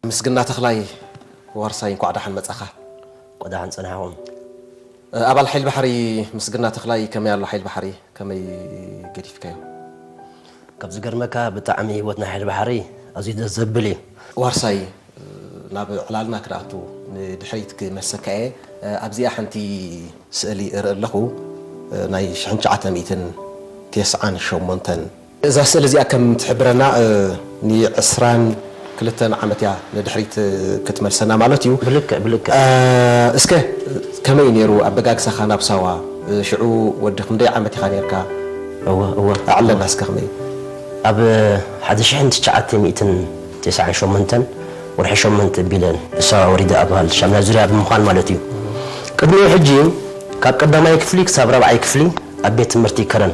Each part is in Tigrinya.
ምስግና ተኽላይ ዋርሳይ፣ እንኳዕ ደሓን መጻኻ። እንኳዕ ደሓን ጸናሕኩም። ኣባል ሓይሊ ባሕሪ ምስግና ተኽላይ፣ ከመይ ኣሎ ሓይሊ ባሕሪ? ከመይ ገዲፍካዮ? ካብ ዝገርመካ፣ ብጣዕሚ ህይወት ናይ ሓይሊ ባሕሪ ኣዝዩ ደስ ዘብል እዩ። ዋርሳይ፣ ናብ ዕላልና ክነኣቱ ንድሕሪት ክመልሰካ እየ። ኣብዚኣ ሓንቲ ስእሊ እርኢ ኣለኹ፣ ናይ ሽሕን ትሽዓተ ሚእትን ተስዓን ሸሞንተን። እዛ ስእሊ እዚኣ ከም ትሕብረና፣ እ፣ ንዕስራን ክልተን ዓመት እያ ንድሕሪት ክትመልሰና ማለት እዩ። ብልክዕ፣ ብልክዕ። እ፣ እስከ ከመይ ነይሩ ኣበጋግሳኻ ናብ ሳዋ? እ፣ ሽዑ ወዲ ክንደይ ዓመት ኢኻ ነይርካ? እወ፣ እወ። ኣዕለና እስከ ከመይ? ኣብ ሓደ ሽሕን ትሽዓተ ሚእትን ተስዓን ሸሞንተን ወርሒ ሸሞንተ ቢለን ሳዋ ወሪደ ኣብ በዓል ሻምናይ ዙርያ ብምዃን ማለት እዩ። ቅድሚኡ ሕጂ ካብ ቀዳማይ ክፍሊ ክሳብ ራብዓይ ክፍሊ ኣብ ቤት ትምህርቲ ከረን፣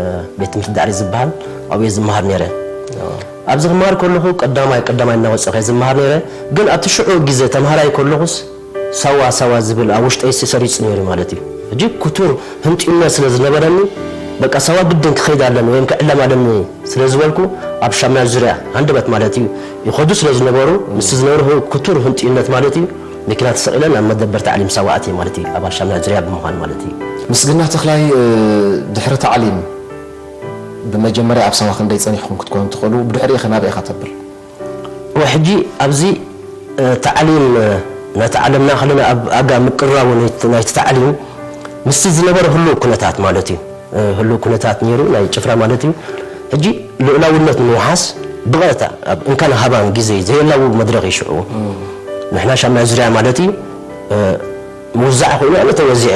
እ፣ ቤት ትምህርቲ ዳዕሪ ዝበሃል፣ ኣብኡ እየ ዝመሃር ነይረ። ኣብዚ ክመሃር ከለኹ ቀዳማይ፣ ቀዳማይ እናወፀኹ እየ ዝመሃር ነይረ። ግን ኣብቲ ሽዑ ግዜ ተምሃራይ ከለኹስ ሳዋ፣ ሳዋ ዝብል ኣብ ውሽጠይ ተሰሪፁ ነይሩ ማለት እዩ። ሕጂ ክቱር ህንጥዩነት ስለ ዝነበረኒ፣ በቃ ሳዋ ግድን ክኸይድ ኣለኒ ወይም ክዕለም ኣለኒ ስለ ዝበልኩ፣ ኣብ ሻምናይ ዙርያ ሃንደበት ማለት እዩ፣ ይኸዱ ስለ ዝነበሩ፣ ምስቲ ዝነበሩ ክቱር ህንጥዩነት ማለት እዩ፣ መኪና ተሰቒለ ናብ መደበር ታዕሊም ሳዋ ኣትየ ማለት እዩ፣ ኣባል ሻምናይ ዙርያ ብምዃን ማለት እዩ። ምስግና ተኽላይ፣ እ፣ ድሕሪ ታዕሊም ብመጀመርያ ኣብ ሳዋ ክንደይ ጸኒሕኩም ክትኮኑ ትኽእሉ? ብድሕሪኡ ኸ ናበይ ኢኻ ተብል? እወ፣ ሕጂ ኣብዚ፣ እ፣ ታዕሊም፣ እ፣ እናተዓለምና ከለና ኣብ ኣጋ ምቅርራቡ ናይቲ፣ ናይቲ ታዕሊም ምስቲ ዝነበረ ህሉው ኩነታት ማለት እዩ። እ፣ ህሉው ኩነታት ነይሩ፣ ናይ ጭፍራ ማለት እዩ። ሕጂ ልኡላውነት ንምውሓስ ብቐጥታ ኣብ እንካን ሃባን ግዜ ዘየላቡ መድረኽ እዩ ሽዑ። ንሕና ሻምናይ ዙርያ ማለት እዩ፣ እ፣ ምውዛዕ ኮይኑ ኣነ ተወዚዐ።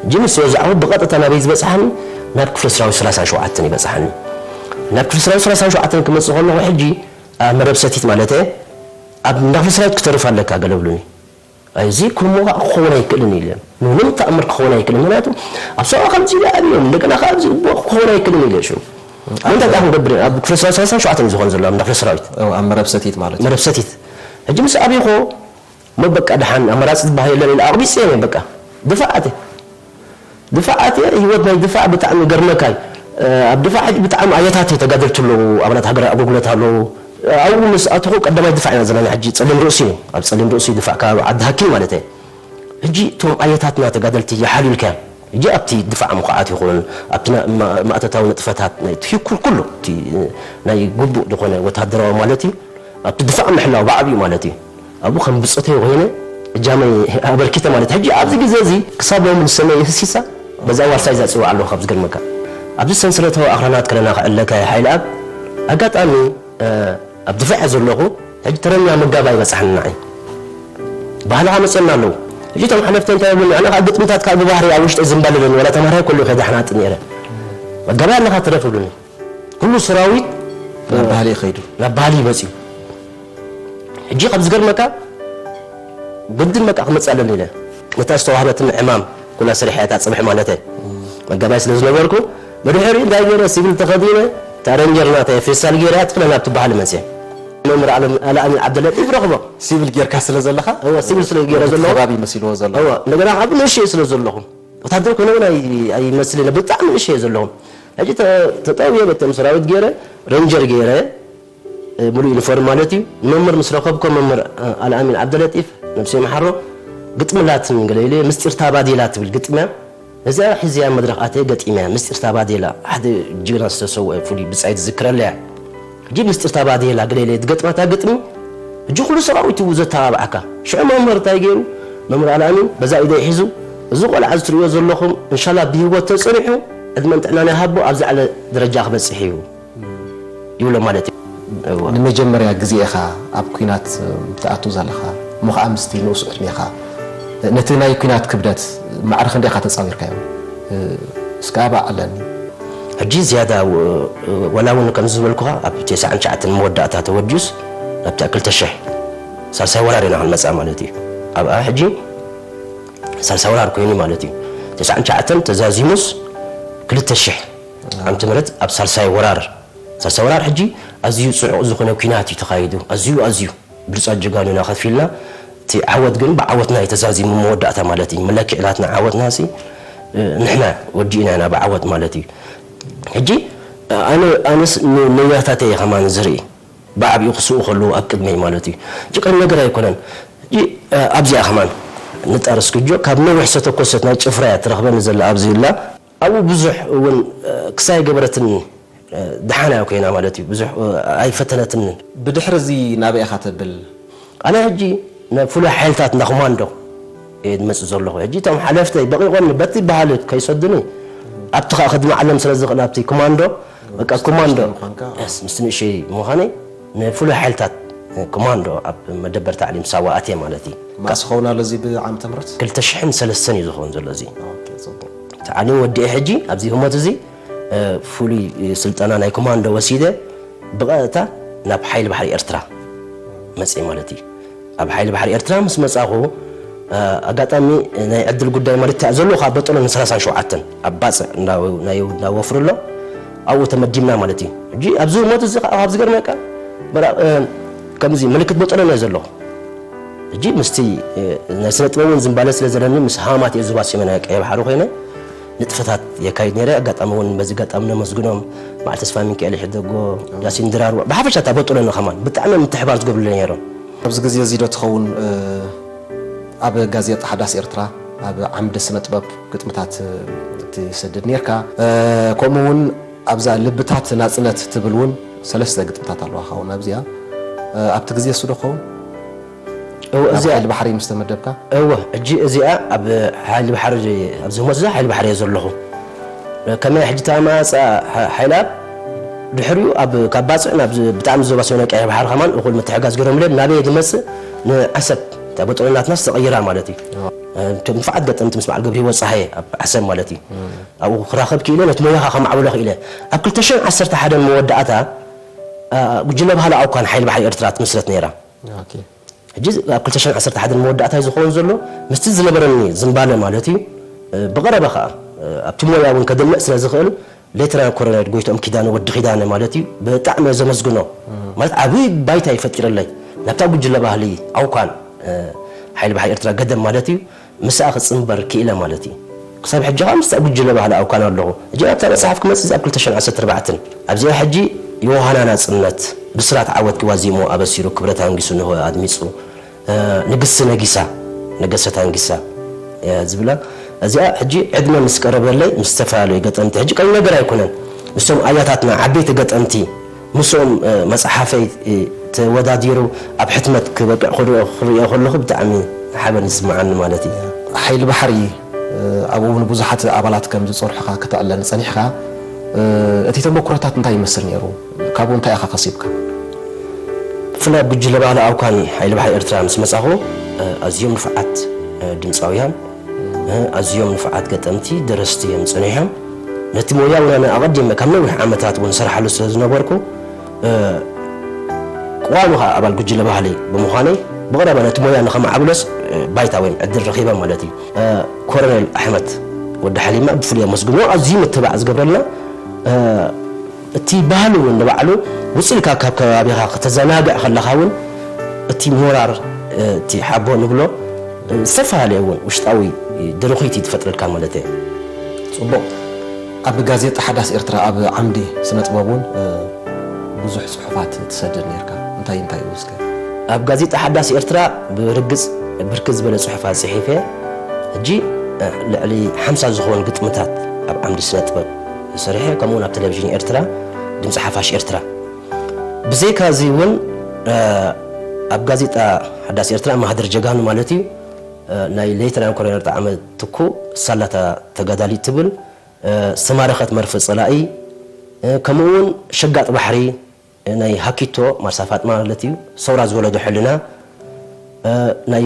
ሕጂ ምስ ተወዛዕኹ ብቐጥታ ናበይ ዝበጽሓኒ? ናብ ክፍለ ሰራዊት ሰላሳን ሸውዓተን ይበጽሓኒ። ናብ ክፍለ ሰራዊት ሰላሳን ሸውዓተን ክመጽእ ከለኹ ሕጂ ኣብ መረብ ሰቲት ማለት እየ፣ ኣብ እንዳ ክፍለ ሰራዊት ክተርፍ ኣለካ ገለ ብሉኒ። ኣይ፣ እዚ ከምኡ ከዓ ክኸውን ኣይክእልን ኢለ። ምንም ተኣምር ክኸውን ኣይክእልን። ምክንያቱ ኣብ ሰብዓ ከምዚ ኢለ ኣብዮም፣ እንደገና ከዓ ኣብዚ እቦ ክኸውን ኣይክእልን ኢለ ሽዑ። ምንታይ ደኣ ክንገብር? ኣብ ክፍለ ሰራዊት ሰላሳን ሸውዓተን እዩ ዝኾን ዘሎ፣ ኣብ እንዳ ክፍለ ሰራዊት። እው፣ ኣብ መረብ ሰቲት ማለት እዩ። መረብ ሰቲት። ሕጂ ምስ ኣብይኮ፣ እሞ በቃ ደሓን ኣማራጺ ዝበሃል የለን ኢለ ኣቕቢጸ እየ በቃ። ድፋዕ ኣትየ። ድፋዕ ኣትየ፣ ህይወት ናይ ድፋዕ ብጣዕሚ ገርመካይ። እ፣ ኣብ ድፋዕ ሕጂ ብጣዕሚ ኣየታት ተጋደልቲ ኣለዉ፣ ኣባላት ሃገራዊ ኣገልግሎት ኣለዉ። ኣብኡ ምስ ኣተኹ ቀዳማይ ድፋዕ ኢና ዘለና ሕጂ ጸሊም ርእሲ እዩ። ኣብ ጸሊም ርእሲ ድፋዕ ካብ ዓዲ ሃኪም ማለት እየ። ሕጂ እቶም ኣየታትና ተጋደልቲ ይሓልዩልካ እዮም። ሕጂ ኣብቲ ድፋዕ ምኹዓት ይኹን፣ ኣብቲ ና-፣ ማ-፣ ማእቶታዊ ንጥፈታት ናይ ትሂኩል ኩሉ፣ እቲ ናይ ግቡእ ዝኾነ ወተሃደራዊ ማለት እዩ። ኣብቲ ድፋዕ ምሕላው ብዓብዩ ማለት እዩ። ኣብኡ ከም ብጾተይ ኮይነ እጃመይ ኣበርኪተ ማለት። ሕጂ ኣብዚ ግዜ እዚ ክሳብ ሎሚ ንሰመይ ህሲሳ በዛ ዋርሳይ እዛ ጽውዕ ኣለኹ ካብ ዝገርመካ። ኣብዚ ሰንሰለታዊ ኣኽራናት ከለና ክዕለካ ሓይሊ ኣብ ኣጋጣሚ፣ እ፣ ኣብ ድፋዕ እየ ዘለኹ። ሕጂ ተረኛ መጋባይ በጻሕኒ ንዓይ። ባህልኻ መጽና ኣለዉ። ሕጂ እቶም ሓለፍቲ እንታይ ይብሉኒ? ኣነ ከዓ ግጥምታት ከዓ ብባህሪ ኣብ ውሽጠይ ዝንባለለኒ፣ ዋላ ተምሃራይ ከለኹ ከይደ ሓናጢ ነይረ። መጋባይ ኣለኻ ትረፍ ይብሉኒ። ኩሉ ሰራዊት ናብ ባህሊ እዩ ከይዱ። ናብ ባህሊ እዩ መጺኡ። ሕጂ ካብ ዝገርመካ፣ ግድን በቃ ክመጽእ ኣለኒ ኢለ። ነታ ዝተዋህበትኒ ዕማም ኩላ ሰሪሐ እታ ጽብሒ ማለተይ። መጋባይ ስለ ዝነበርኩ፣ ብድሕሪኡ እንታይ ገይረ? ሲቪል ተኸዲነ፣ እታ ረንጀር ናተይ ፌስታል ገይረ፣ ትኽለ ናብቲ ባህሊ መጽየ። መምህር ኣለም-፣ ኣልኣሚን ዓብደለጢፍ ረኽቦ። ሲቪል ጌርካ ስለ ዘለኻ? እወ፣ ሲቪል ስለ ገይረ እቲ ዘለኹ። ከባቢ መሲልዎ ዘሎ። እወ፣ እንደገና ካብ ንእሽተይ ስለ ዘለኹ። ወታደር ኮይነ እውን ኣይ-፣ ኣይመስልን። ብጣዕሚ ንእሽተይ እየ ዘለኹ። ሕጂ ተ-፣ ተጠውየ በቶም ሰራዊት ገይረ፣ ረንጀር ገይረ፣ እ፣ ሙሉእ ዩኒፎርም ማለት እዩ። መምህር ምስ ረኸብኮ፣ መምህር፣ እ፣ ኣልኣሚን ዓብደለጢፍ፣ ነብሱ ይምሓሮ፣ ግጥሚ ኣላትኒ ገለ ኢለ፣ ምስጢር ታባዴላ ትብል ግጥሚ እያ። እዚኣ ሒዘያ መድረኽ ኣትየ ገጢመያ። ምስጢር ታባዴላ፣ ሓደ ጅግና ዝተሰውአ ፍሉይ ብጻይ ዝዝክረላ እያ። ሕጂ ምስጢር ታባዴላ ገለ ኢለ ዝገጥማ እታ ግጥሚ፣ ሕጂ ኩሉ ሰራዊት እዩ ዘተባብዓካ። ሽዑ መምህር እንታይ ገይሩ? መምህር ኣልኣሚን በዛ ኢደይ ሒዙ፣ እዚ ቆልዓ እዚ ትርእዮ ዘለኹም፣ እንሻላ ብህይወት ተጸኒሑ፣ ዕድመን ጥዕናን ይሃቦ፣ ኣብ ዝዓለ ደረጃ ክበጽሕ እዩ። ይብሎ ማለት እዩ። እወ። ንመጀመርያ ግዜ ኢኻ ኣብ ኲናት ትኣቱ ዘለኻ፣ እሞ ኸዓ ምስቲ ንኡስ ዕድሜኻ፣ ነቲ ናይ ኲናት ክብደት ማዕረ ክንደይ ኢኻ ተጻዊርካዮ? እስከ ኣባዕ ኣለኒ። ሕጂ ዝያዳ ወላ እውን ከምዚ ዝበልኩኻ ኣብ ተስዓን ትሽዓተን መወዳእታ ተወዲኡስ ናብቲ ክልተ ሽሕ ሳልሳይ ወራር ኢና ክንመፅኣ ማለት እዩ። ኣብኣ ሕጂ ሳልሳይ ወራር ኮይኑ ማለት እዩ። ተስዓን ትሽዓተን ተዛዚሙስ ክልተ ሽሕ ዓመተ ምህረት ኣብ ሳልሳይ ወራር ሳልሳይ ወራር ሕጂ ኣዝዩ ፅዑቕ ዝኾነ ኲናት እዩ ተኻይዱ። ኣዝዩ ኣዝዩ ብሉፃት ጀጋኑና ከፊልና እቲ ዓወት ግን ብዓወትና እዩ ተዛዚሙ። መወዳእታ ማለት እዩ። መለክዒ ናትና ዓወትና ሲ ንሕና ወዲእና ኢና ብዓወት ማለት እዩ። ሕጂ ኣነ ኣነስ ንመያታተይ ከማን ዝርኢ ብዓብኡ ክስኡ ከለዉ ኣብ ቅድመይ ማለት እዩ። ሕጂ ቀሊል ነገር ኣይኮነን። ሕጂ ኣብዚኣ ከማን ንጣረስ ክጆ ካብ ነዊሕ ዝተተኮሰት ናይ ጭፍራ እያ ትረኽበኒ ዘላ ኣብዚ ኢላ ኣብኡ ብዙሕ እውን ክሳይ ገበረትኒ ደሓና ኮይና ማለት እዩ። ብዙሕ ኣይፈተነትንን። ብድሕሪ እዚ ናበይ ኢኻ ተብል? ኣነ ሕጂ ናይ ፍሉይ ሓይልታት እንዳ ኮማንዶ እየ ዝመፅእ ዘለኹ። ሕጂ እቶም ሓለፍተይ በቂቖኒ በቲ ባህሊ ከይሰዱኒ ኣብቲ ከዓ ክድመዓሎም ስለ ዝኽእል ኣብቲ ኮማንዶ በቃ ኮማንዶ ምዃንካ? የስ፣ ምስቲ ንእሸይ ምዃነይ ንፍሉይ ሓይልታት ኮማንዶ ኣብ መደበር ታዕሊም ሳዋ ኣትየ ማለት እዩ። መኣስ ኸውን ኣሎ እዚ ብዓመተ ምህረት? ክልተ ሽሕን ሰለስተን እዩ ዝኸውን ዘሎ እዚ። ኦኬ፣ ጽቡቕ። ተዓሊም ወዲኤ ሕጂ ኣብዚ ህሞት እዚ ፍሉይ ስልጠና ናይ ኮማንዶ ወሲደ ብቐጥታ ናብ ሓይሊ ባሕሪ ኤርትራ መፅእ ማለት እዩ። ኣብ ሓይሊ ባሕሪ ኤርትራ ምስ መፃኹ ኣጋጣሚ ናይ ዕድል ጉዳይ ማለት እታ ዘለኹ ኣብ በጠሎ ን ሰላሳን ሸውዓተን ኣብ ባፅዕ እናወፍሩ ኣሎ ኣብኡ ተመዲብና ማለት እዩ። ሕጂ ኣብዚ ህሞት እዚ ከዓ ካብ ዝገርመካ ከምዚ ምልክት በጠሎ ናይ ዘለኹ ሕጂ ምስቲ ናይ ስነ ጥበብ እውን ዝንባለ ስለ ዘለኒ ምስ ሃማት እየ ዝባሲመ ናይ ቀይ ባሕሪ ኮይነ ንጥፈታት የካይድ ነይረ። ኣጋጣሚ እውን በዚ ኣጋጣሚ ነመስግኖም በዓል ተስፋ ሚካኤል ይሕደጎ፣ ያሲን ድራር፣ ብሓፈሻ እታ በጥሎኒ ከማን ብጣዕሚ ምትሕባር ዝገብሩለይ ነይሮም። ኣብዚ ግዜ እዚ ዶ ትኸውን ኣብ ጋዜጣ ሓዳስ ኤርትራ ኣብ ዓምዲ ስነ ጥበብ ግጥምታት ትሰድድ ነርካ? ከምኡ እውን ኣብዛ ልብታት ናጽነት ትብል እውን ሰለስተ ግጥምታት ኣለዋ ኸውን ኣብዚኣ ኣብቲ ግዜ እሱ ዶ ኸውን? እወ፣ እዚኣ ሓይሊ ባሕሪ ምስ ተመደብካ? እወ፣ ሕጂ እዚኣ ኣብ ሓይሊ ባሕሪ ኣብዚ ህሞት እዛ ሓይሊ ባሕሪ እየ ዘለኹ። ከመይ ሕጂ ተማፃ ሓይላ ድሕሪኡ ኣብ ካብ ባፅዕ ናብ ብጣዕሚ ዞባ ሰሜናዊ ቀይሕ ባሕሪ ከማን እኹል ምትሕጋዝ ገይሮምለ ናበይ ዝመፅእ ንዓሰብ እታ በጦሎ ናትናስ ተቐይራ ማለት እዩ። ንፋዓት ገጠምቲ ምስ በዓል ገብረ ህይወት ፀሃየ ኣብ ዓሰብ ማለት እዩ። ኣብኡ ክራኸብ ክኢለ ነቲ ሞያኻ ከማዕብሎ ክኢለ። ኣብ ክልተ ሽሕን ዓሰርተ ሓደን መወዳእታ ጉጅለ ባህሊ ኣውካን ሓይሊ ባሕሪ ኤርትራ ትምስረት ነይራ። ሕጂ ኣብ ክልተ ሽሕን ዓሰርተ ሓደን መወዳእታ እዩ ዝኸውን ዘሎ። ምስቲ ዝነበረኒ ዝንባለ ማለት እዩ። ብቐረባ ከዓ ኣብቲ ሞያ እውን ከድምዕ ስለ ዝኽእል ሌተናል ኮሎኔል ጎይትኦም ኪዳነ ወዲ ኪዳነ ማለት እዩ ብጣዕሚ እየ ዘመስግኖ። ማለት ዓብዪ ባይታ ይፈጢረለይ ናብታ ጉጅለ ባህሊ ኣውካን ሓይሊ ባሕሪ ኤርትራ ገደም ማለት እዩ። ምስኣ ክጽንበር ክኢለ ማለት እዩ። ክሳብ ሕጂ ከዓ ምስታ ጉጅለ ባህሊ ኣውካን ኣለኹ። ሕጂ ኣብታ መጽሓፍ ክመጽእ ኣብ ክልተ ሽሕን ዓሰርተ ኣርባዕተን ኣብዚኣ ሕጂ ዮሃና ናጽነት ብስራት ዓወት ክዋዚሞ ኣበሲሩ ክብረት ኣንጊሱ ንሆ ኣድሚጹ ንግስቲ ነጊሳ ነገሰት ኣንጊሳ ዝብላ እዚኣ ሕጂ ዕድመ ምስ ቀረበለይ ምስ ዝተፈላለዩ ገጠምቲ ሕጂ ቀሊል ነገር ኣይኮነን ምስቶም ኣያታትና ዓበይቲ ገጠምቲ ምስኦም መፅሓፈይ ተወዳዲሩ ኣብ ሕትመት ክበቅዕ ክሪኦ ከለኹ ብጣዕሚ ሓበን ይስምዓኒ ማለት እዩ። ሓይሊ ባሕሪ ኣብኡ እውን ብዙሓት ኣባላት ከም ዝፀርሑኻ ክተዕለን ፀኒሕካ እቲ ተመክሮታት እንታይ ይመስል ነይሩ? ካብኡ እንታይ ኢኻ ከሲብካ? ብፍላይ ኣብ ጉጅለ ባህሊ ኣውካን ሓይሊ ባሕሪ ኤርትራ ምስ መጻኹ ኣዝዮም ንፉዓት ድምፃውያን ኣዝዮም ንፉዓት ገጠምቲ ደረስቲ እዮም ጸኒሖም። ነቲ ሞያ እውን ኣነ ኣቐዲመ ካብ ነዊሕ ዓመታት እውን ሰርሓሉ ስለ ዝነበርኩ ቀዋሚ ከዓ ኣባል ጉጅለ ባህሊ ብምዃነይ ብቐረባ ነቲ ሞያ ንኸማዕብሎስ ባይታ ወይ ዕድል ረኺበ ማለት እዩ። ኮረኔል ኣሕመድ ወዲ ሓሊማ ብፍሉይ ኣመስግኖ ኣዝዩ ምትባዕ ዝገብረልና እቲ ባህሊ እውን ንባዕሉ ውፅእ ኢልካ ካብ ከባቢኻ ከተዘናግዕ ከለኻ እውን እቲ ሞራር እቲ ሓቦ ንብሎ ዝተፈላለየ እውን ውሽጣዊ ድርኺት እዩ ትፈጥረልካ ማለት እየ። ፅቡቕ። ኣብ ጋዜጣ ሓዳስ ኤርትራ ኣብ ዓምዲ ስነ ጥበብ እውን ብዙሕ ፅሑፋት ትሰድድ ነርካ። እንታይ እንታይ እዩ እስከ? ኣብ ጋዜጣ ሓዳስ ኤርትራ ብርግፅ ብርክት ዝበለ ፅሑፋት ፅሒፈ ሕጂ ልዕሊ ሓምሳ ዝኾኑ ግጥምታት ኣብ ዓምዲ ስነ ጥበብ ሰሪሐ ከምኡውን ኣብ ቴሌቪዥን ኤርትራ ድምፂ ሓፋሽ ኤርትራ ብዘይካ እዚ እውን ኣብ ጋዜጣ ሓዳስ ኤርትራ ማህደር ጀጋኑ ማለት እዩ ናይ ሌተናል ኮሎኔል ጣዕመ ትኩ ሳላታ ተጋዳሊት ትብል ዝተማረኸት መርፍእ ፀላኢ ከምኡ እውን ሸጋጥ ባሕሪ ናይ ሃኪቶ ማርሳ ፋጥማ ማለት እዩ ሰውራ ዝወለዶ ሕልና ናይ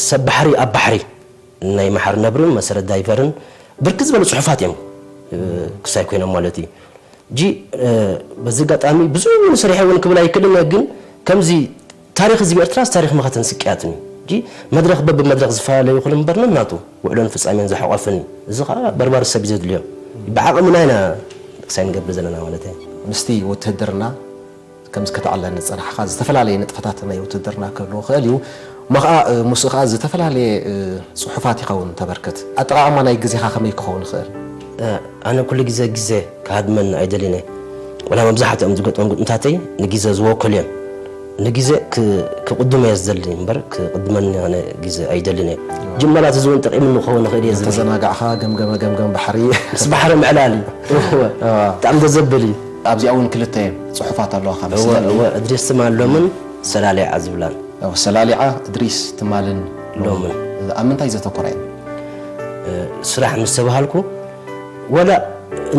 ሰብ ባሕሪ ኣብ ባሕሪ ናይ መሓሪ ነብርን መሰረት ዳይቨርን ብርክት ዝበሉ ፅሑፋት እዮም ክሳይ ኮይኖም ማለት እዩ። እጂ በዚ ኣጋጣሚ ብዙሕ እውን ሰሪሐ እውን ክብል ኣይክእልን፣ ግን ከምዚ ታሪኽ እዚ ብኤርትራስ ታሪኽ መኸተን ስቅያትኒ። እጂ መድረኽ በብመድረኽ ዝፈላለዩ ይኹን እምበር፣ ነናቱ ውዕሎን ፍጻሜን ዝሓቖፈኒ። እዚ ኸዓ በርባር ሰብ እዩ ዘድልዮ። ብዓቕምና ኢና ክሳይ ንገብር ዘለና ማለት እዩ። ምስቲ ውትህድርና ከምዚ ከተዕለኒ ዝጸናሕኻ ዝተፈላለየ ንጥፈታት ናይ ውትህድርና ክህልዎ ይኽእል እዩ። እሞ ኸኣ ምስኡ ኸኣ ዝተፈላለየ ጽሑፋት ኢኻ እውን ተበርክት። ኣጠቓቕማ ናይ ግዜኻ ከመይ ክኸውን ይኽእል? ኣነ ኩሉ ግዜ ግዜ ክሃድመኒ ኣይደልን እየ። ወላ መብዛሕትኦም ዝገጥሞም ግጥምታተይ ንግዜ ዝወከሉ እዮም። ንግዜ ክቕድሞ እየ ዝደሊ እምበር ክቕድመኒ ኣነ ግዜ ኣይደልን እየ። ጅመላት እዚ እውን ጠቒምኒ ክኸውን ይኽእል እየ ዝብል። ተዘናጋዕኻ ገምገመ ገምገም ባሕሪ። ምስ ባሕሪ ምዕላል እዩ። እወ። ብጣዕሚ ደስ ዘብል እዩ። ኣብዚኣ እውን ክልተ ጽሑፋት ኣለዋኻ እወ፣ መስለኒ። እወ፣ እድሪስ ትማል ሎምን ሰላሊዓ ዝብላን። እወ፣ ሰላሊዓ፣ እድሪስ ትማልን ሎምን። ሎምን። ኣብ ምንታይ ዘተኮራ እየን? ስራሕ ምስ ተባሃልኩ፣ ወላ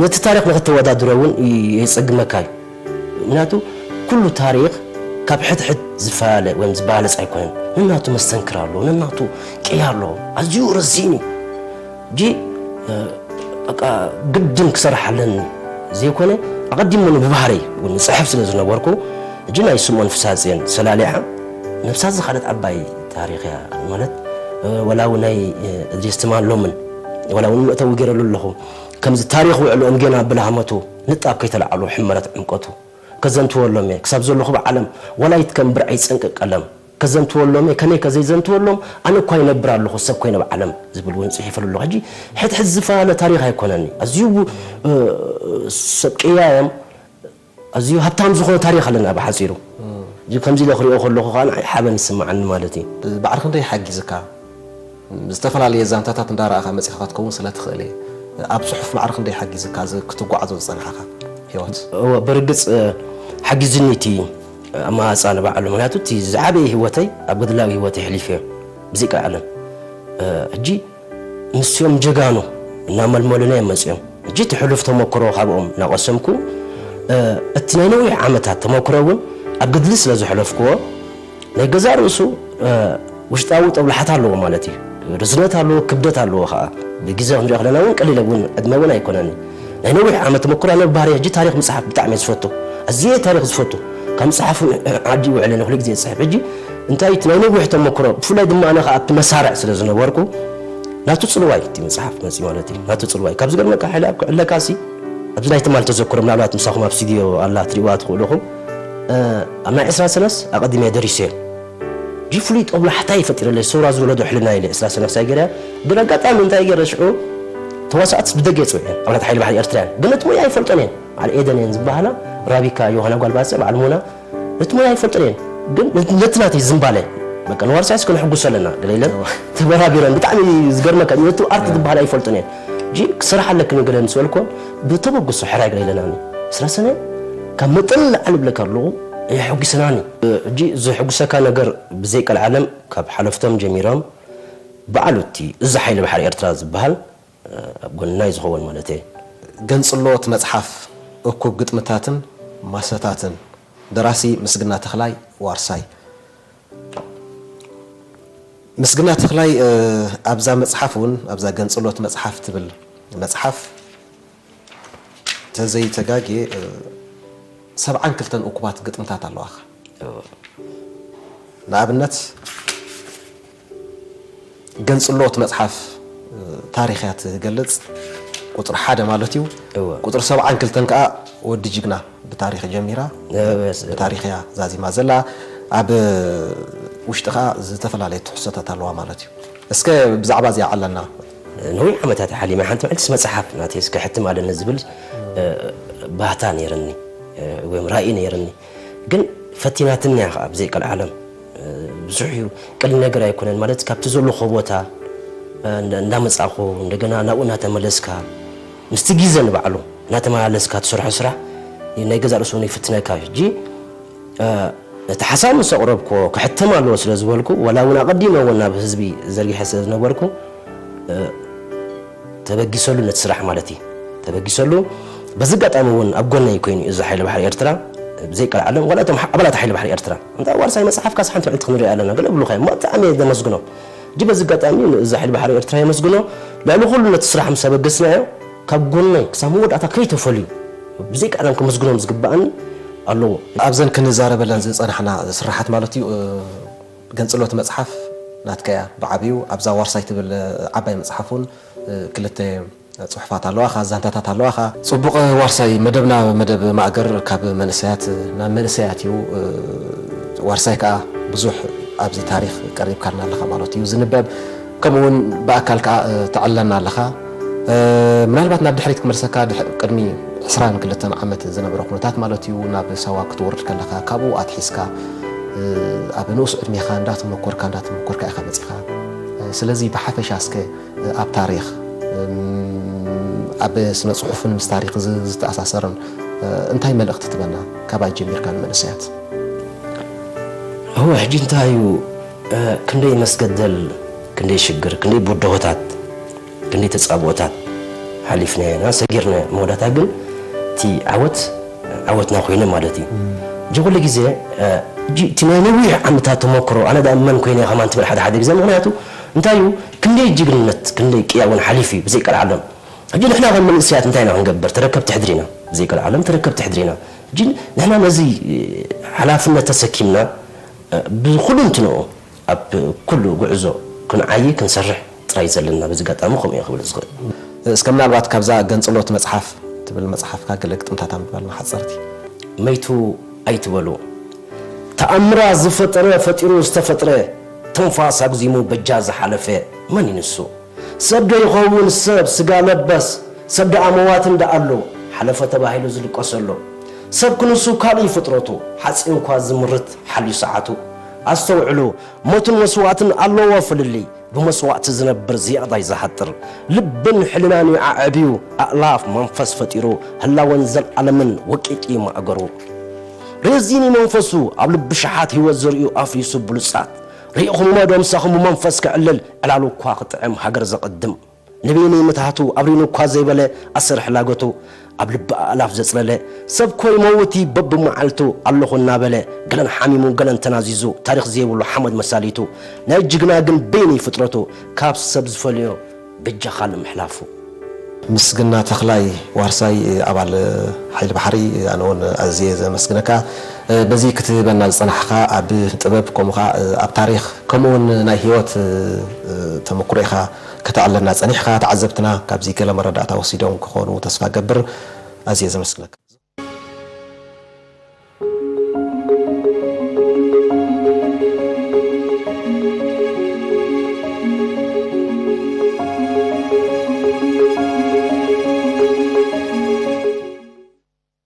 ነቲ ታሪኽ ንኽተወዳድሮ እውን ይ-፣ የጸግመካ እዩ። ምኽንያቱ፣ ኩሉ ታሪኽ ካብ ሕድሕድ ዝፈላለ ወይም ዝበላለጽ ኣይኮነን። ነናቱ መስተንክር ኣለዎ፣ ነናቱ ቅያ ኣለዎ። ኣዝዩ ረዚን እዩ። ሕጂ፣ እ፣ በቃ ግድን ክሰርሕ ኣለኒ ዘይኮነ፣ ኣቐዲሙ እውን ብባህረይ እውን እጽሕፍ ስለ ዝነበርኩ፣ ሕጂ ናይ ስምኦን ፍስሃጽዮን ሰላሊዓ ነብሳ ዝኸደት ዓባይ ታሪኽ እያ። ማለት፣ እ፣ ወላ እውን ናይ፣ እ፣ እድሪስ ትማል ሎምን፣ ወላ እውን መእተዊ ገይረሉ ኣለኹ። ከምዚ ታሪኽ ውዕሎኦም ጌና ብላህመቱ ንጣብ ከይተላዕሉ ሕመረት ዕምቀቱ። ከዘንትወሎም እየ። ክሳብ ዘለኹ ብዓለም ዋላ ይትከም ብርዐይ ጸንቅቅ ቀለም። ከዘንትወሎም እየ። ከመይ ከዘይዘንትወሎም ኣነ እኳ ይነብር ኣለኹ ሰብ ኮይነ ብዓለም ዝብል እውን ጽሒፈሉ ኣለኹ። ሕጂ ሕድሕድ ዝፈላለ ታሪኽ ኣይኮነን። ኣዝዩ እ፣ ሰብ ቅያ እዮም። ኣዝዩ ሃብታም ዝኾነ ታሪኽ ኣለና ብሓጺሩ። ሕጂ ከምዚ ኢለ ክሪኦ ከለኹ ከኣ ንዓይ ሓበን ይስምዓኒ ማለት እዩ። ብማዕረ ክንደይ ሓጊዝካ? ዝተፈላለየ ዛንታታት እንዳረኣኻ መጺኻ ክትከውን ስለ ትኽእል እየ። ኣብ ጽሑፍ ማዕረ ክንደይ ሓጊዝካ እዚ ክትጓዓዞ ዝጸናሕካ ህይወት? እወ፣ ብርግጽ፣ እ፣ ሓጊዙኒ እቲ ኣመሃጻ ንባዕሉ። ምኽንያቱ እቲ ዝዓበየ ህይወተይ ኣብ ገድላዊ ህይወተይ ኣሕሊፈዮ። ብዘይ ቀልዓለም። እ፣ ሕጂ ንስዮም ጀጋኑ እናመልመሉና እዮም መጺኦም። ሕጂ እቲ ሕሉፍ ተመክሮ ካብኦም እናቐሰምኩ፣ እ፣ እቲ ናይ ነዊሕ ዓመታት ተመክሮ እውን ኣብ ገድሊ ስለ ዘሕለፍክዎ፣ ናይ ገዛእ ርእሱ፣ እ፣ ውሽጣዊ ጦብላሕታ ኣለዎ ማለት እዩ። ርዝነት ኣለዎ፣ ክብደት ኣለዎ ኸኣ። ብግዜ ክንሪኦ ከለና እውን ቀሊል እውን ዕድመ እውን ኣይኮነን። ናይ ነዊሕ ዓመት ተመክሮ ኣነ ብባህርይ ሕጂ ታሪኽ ምጽሓፍ ብጣዕሚ እየ ዝፈቱ። ኣዝየ እየ ታሪኽ ዝፈቱ። ካብ ምጽሓፍ እውን ዓዲ ይውዕል እየ፣ ኩሉ ግዜ እጽሕፍ። ሕጂ እንታይ እቲ ናይ ነዊሕ ተመክሮ፣ ብፍላይ ድማ ኣነ ኸኣ ኣብቲ መሳርዕ ስለ ዝነበርኩ፣ ናቱ ጽልዋይ እቲ መጽሓፍ መጺኡ ማለት እዩ። ናቱ ጽልዋይ። ካብ ዝገርመካ ሓይለ ኣብ ክዕለካሲ፣ ኣብዚ ናይ ትማል ተዘክሮ ምናልባት ምሳኹም ኣብ ስቱድዮ ኣላ ትሪእዋ ትኽእሉ ኢኹም። እ፣ ኣብ ናይ ዕስራ ሰነስ ኣቐዲመ ደሪሰዮ። ሕጂ ፍሉይ ጦብላሕታ እዩ ፈጢረለይ፣ ሰውራ ዝወለዶ ሕልና ኢለ ዕስራ ሰነስ ኣይገርያ። ግን ኣጋጣሚ እንታይ ገይረ ሽዑ ተዋሳእትስ ብደገ እየ ጽውዐ። ኣባላት ሓይሊ ባሕሪ ኤርትራ እየን። ግን እቲ ሞያ ኣይፈልጦን እየን። በዓል ኤደን እየን ዝበሃላ፣ ራቢካ ዮሃና ጓል ባጽዕ፣ በዓል ሙና፣ ነቲ ሞያ ኣይፈልጥን እየን፣ ግን ነቲ ናተይ ዝምባለ፣ በቃ፣ ንዋርሳይስ ከነሐጉሶ ኣለና፣ ገለ ኢለን ተበራቢረን። ብጣዕሚ ዝገርመካ፣ ነቲ ኣርቲ ዝበሃል ኣይፈልጥን እየን። ሕጂ ክሰርሓ ኣለክን ገለ ምስ በልኮን፣ ብተበግሶ ሕራይ ገለ ኢለናኒ። ስለ ሰነ፣ ካብ መጠን ንላዕሊ እብለካ ኣለኹ፣ የሐጒሰናኒ። ሕጂ ዘሐጉሰካ ነገር ብዘይ ቀልዓለም፣ ካብ ሓለፍቶም ጀሚሮም፣ ባዕሉ እቲ እዚ ሓይሊ ባሕሪ ኤርትራ ዝበሃል፣ ኣብ ጎንና እዩ ዝኸውን ማለት እየ። ገንጽሎ እቲ መጽሓፍ እኩብ ግጥምታትን ማሰታትን። ደራሲ ምስግና ተኽላይ ዋርሳይ። ምስግና ተኽላይ፣ እ፣ ኣብዛ መጽሓፍ እውን፣ ኣብዛ ገንጽሎ እቲ መጽሓፍ ትብል መጽሓፍ፣ ተዘይተጋግየ፣ እ፣ ሰብዓን ክልተን እኩባት ግጥምታት ኣለዋኻ። ንኣብነት፣ ገንጽሎ እቲ መጽሓፍ፣ እ፣ ታሪኽ እያ ትገልጽ፣ ቁጽሪ ሓደ ማለት እዩ። እወ። ቁጽሪ ሰብዓን ክልተን ከኣ ወዲ ጅግና ብታሪኽ ጀሚራ፣ እወ፣ ስ- ብታሪኽ እያ ዛዚማ ዘላ። ኣብ ውሽጢ ከኣ ዝተፈላለየ ትሕዝቶታት ኣለዋ ማለት እዩ። እስከ ብዛዕባ እዚኣ ዓለና። ነዊሕ ዓመታት ሓሊመ ሓንቲ መዓልትስ መጽሓፍ ናተይስ ክሕትም ኣለኒ ዝብል፣ እ፣ ባህታ ነይርኒ፣ እ፣ ወይም ራኢ ነይርኒ። ግን ፈቲናትኒ እያ ኸዓ ብዘይ ቀልዓለም። እ፣ ብዙሕ እዩ፣ ቀሊል ነገር ኣይኮነን። ማለት ካብቲ ዘለኹ ቦታ፣ እ፣ እንዳ-፣ እንዳመጻእኹ እንደገና ናብኡ እናተመለስካ ምስቲ ግዜ ንባዕሉ እናተመላለስካ ትሰርሖ ስራሕ ናይ ገዛእ ርእሱ እውን ይፍትነካ እዩ። ሕጂ፣ እ፣ እቲ ሓሳብ ምስ ኣቕረብኩዎ ክሕተም ኣለዎ ስለ ዝበልኩ፣ ዋላ እውን ኣቐዲመ እውን ናብ ህዝቢ ዘርጊሐ ስለ ዝነበርኩ፣ እ፣ ተበጊሰሉ ነቲ ስራሕ ማለት እዩ። ተበጊሰሉ። በዚ ኣጋጣሚ እውን ኣብ ጎነይ ኮይኑ እዚ ሓይሊ ባሕሪ ኤርትራ ብዘይ ቀልዓለም፣ ዋላ እቶም ኣባላት ሓይሊ ባሕሪ ኤርትራ፣ እንታ ዋርሳይ መጽሓፍካስ ሓንቲ መዓልቲ ክንሪኦ ኣለና ገለ ይብሉኻ እዮም። ብጣዕሚ እየ ዘመስግኖም። ሕጂ በዚ ኣጋጣሚ ንእዚ ሓይሊ ባሕሪ ኤርትራ የመስግኖ። ልዕሊ ኩሉ ነቲ ስራሕ ምስ ኣበገስናዮ፣ ካብ ጎነይ ክሳብ መወዳእታ ከይተፈልዩ ብዘይ ቀዳም ክምስግኖም ዝግባእኒ ኣለዎ። ኣብዘን ክንዛረበለን ዝጸናሕና ስራሓት ማለት እዩ፣ እ፣ ገንጽሎት መጽሓፍ ናትካ እያ ብዓብዩ። ኣብዛ ዋርሳይ ትብል ዓባይ መጽሓፍ እውን፣ እ፣ ክልተ ጽሑፋት ኣለዋኻ፣ ዛንታታት ኣለዋኻ። ጽቡቕ ዋርሳይ፣ መደብና መደብ ማእገር ካብ መንእሰያት ናብ መንእሰያት እዩ። እ፣ ዋርሳይ ከኣ ብዙሕ ኣብዚ ታሪኽ ቀሪብካልና ኣለኻ ማለት እዩ። ዝንበብ ከምኡ እውን ብኣካል ከኣ፣ እ፣ ተዕለና ኣለኻ። እ፣ ምናልባት ናብ ድሕሪት ክመልሰካ፣ ድሕ-፣ ቅድሚ ዕስራን ክልተን ዓመት ዝነበረ ኩነታት ማለት እዩ፣ ናብ ሳዋ ክትወርድ ከለኻ፣ ካብኡ ኣትሒዝካ፣ እ፣ ኣብ ንኡስ ዕድሜኻ እንዳተመኮርካ፣ እንዳተመኮርካ ኢኻ መጺኻ። እ፣ ስለዚ ብሓፈሻ እስከ፣ እ፣ ኣብ ታሪኽ፣ እም፣ ኣብ ስነ ጽሑፍን ምስ ታሪኽ ዝ-፣ ዝተኣሳሰርን፣ እ፣ እንታይ መልእኽቲ ትበና? ካባይ ጀሚርካ ንመንእሰያት። እወ፣ ሕጂ እንታይ እዩ፣ እ፣ ክንደይ መስገደል፣ ክንደይ ሽግር፣ ክንደይ ብድሆታት፣ ክንደይ ተጻብኦታት ሓሊፍናዮ ኢና፣ ሰጊርና። መወዳእታ ግን እቲ ዓወት፣ ዓወትና ኮይነ ማለት እዩ። ሕጂ ኩሉ ግዜ፣ እ፣ ሕጂ እቲ ናይ ነዊሕ ዓመታት ተመክሮ፣ ኣነ ደኣ መን ኮይነ ከማን ትብል ሓደ ሓደ ግዜ፣ ምኽንያቱ እንታይ እዩ፣ ክንደይ ጅግንነት፣ ክንደይ ቅያ እውን ሓሊፉ እዩ፣ ብዘይ ቀልዓለም። ሕጂ ንሕና ከም መንእሰያት እንታይ ኢና ክንገብር? ተረከብቲ ሕድሪ ኢና፣ ብዘይ ቀልዓለም ተረከብቲ ሕድሪ ኢና። ሕጂ ንሕና ነዚ፣ እ፣ ሓላፍነት ተሰኪምና፣ እ፣ ብኹሉ እንትንኡ ኣብ ኩሉ ጉዕዞ ክንዓዪ ክንሰርሕ ጥራይ ዘለና፣ በዚ ኣጋጣሚ ከምኡ እየ ክብል ዝኽእል። እስከ ምናልባት ካብዛ ገንጽሎት መጽሓፍ ትብል መጽሓፍካ ገለ ግጥምታት ኣንብበልና ሓጸርቲ። መይቱ ኣይትበሉ። ተኣምራት ዝፈጠረ ፈጢሩ ዝተፈጥረ፣ ትንፋስ ኣግዚሙ በጃ ዝሓለፈ መን እዩ ንሱ? ሰብ ዶ ይኸውን ሰብ ስጋ ለበስ? ሰብ ደኣ መዋቲ እንዳ ኣሎ ሓለፈ ተባሂሉ ዝልቀሰሉ። ሰብ ክንሱ ካልእ እዩ ፍጥረቱ፣ ሓጺን እኳ ዝምርት ሓልዩ ሰዓቱ። ኣስተውዕሉ፣ ሞትን መስዋእትን ኣለዎ ፍልልይ፣ ብመስዋእቲ ዝነብር ዝያዳይ ዝሃጥር። ልብን ሕልናን እዩ ኣዕብዩ ኣእላፍ መንፈስ ፈጢሩ፣ ህላወን ዘልኣለምን ወቂጡ እዩ ማእገሩ። ሬዚን እዩ መንፈሱ ኣብ ልቢ ሸሓት ህይወት ዘርእዩ ኣፍሪሱ ብሉጻት። ርኢኹምዎ ዶ ምሳኹም ብመንፈስ ክዕልል ዕላሉ እኳ ክጥዕም ሃገር ዘቐድም። ንበይነይ ምትሃቱ ኣብሪኑ እኳ ዘይበለ ኣሰር ሕላገቱ ኣብ ልቢ ኣእላፍ ዘጽለለ ሰብ ኮይ መውቲ በብመዓልቱ ኣለኹ እናበለ ገለን ሓሚሙ ገለን ተናዚዙ ታሪኽ ዘይብሉ ሓመድ መሳሊቱ ናይ ጅግና ግን በይነይ ፍጥረቱ ካብ ሰብ ዝፈልዮ በጃኻ ንምሕላፉ። ምስግና ተኽላይ ዋርሳይ ኣባል ሓይሊ ባሕሪ ኣነ እውን ኣዝየ ዘመስግነካ። በዚ ክትህበና ዝጸናሕካ ኣብ ጥበብ ከምኡ ኸኣ ኣብ ታሪኽ ከምኡ እውን ናይ ህይወት ተመኩሮ ኢኻ ከተዕለና ጸኒሕካ። ተዓዘብትና ካብዚ ገለ መረዳእታ ወሲዶም ክኾኑ ተስፋ ገብር። ኣዝየ ዘመስግነካ።